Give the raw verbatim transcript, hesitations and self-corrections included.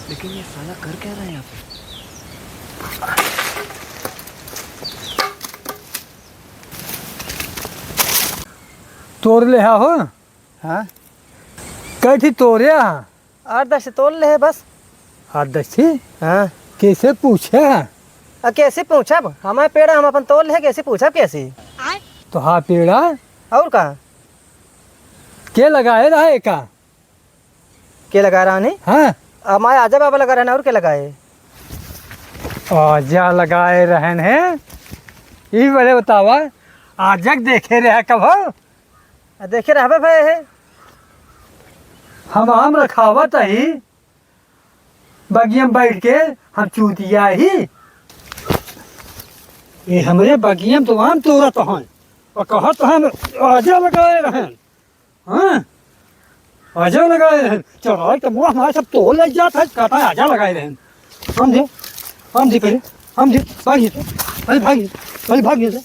लेकिन ये साला कर क्या रहा है यहाँ पे? तोड़ ले हा हो? हाँ। कै ठी तोड़े हा? आठ दस तोड़ ले है बस। आठ दस ठी? हाँ। कैसे पूछे हा? आ, कैसे पूछब? हमारे पेड़ हम अपन तोड़ ले, कैसे पूछब कैसे? तो हाँ पेड़ा? और का? के लगाए रहा है का? के लगा रहा नहीं? हाँ। हमारे आजा बाबा लगा रहन, और के लगाए? आजा लगाए रहन है? ई बड़े बतावा, आजक देखे रहे कब हो? आ, देखे रहबे भए है। हम आम रखावत ही, बगियम बैठ के हम चूतिया ही। ये हमरे बगियम तो आम तोड़त हन और कहत हन आजा लगाए रहन। हाँ? आजा लगाए रहन। चढ़ाई के मुँह हमारे सब तोड़ ले जात है, कहता है आजा लगाए रहन। हम दे, हम दे पहले, हम दे, भागिए तो, पहले भागिए, पहले भागिए तो।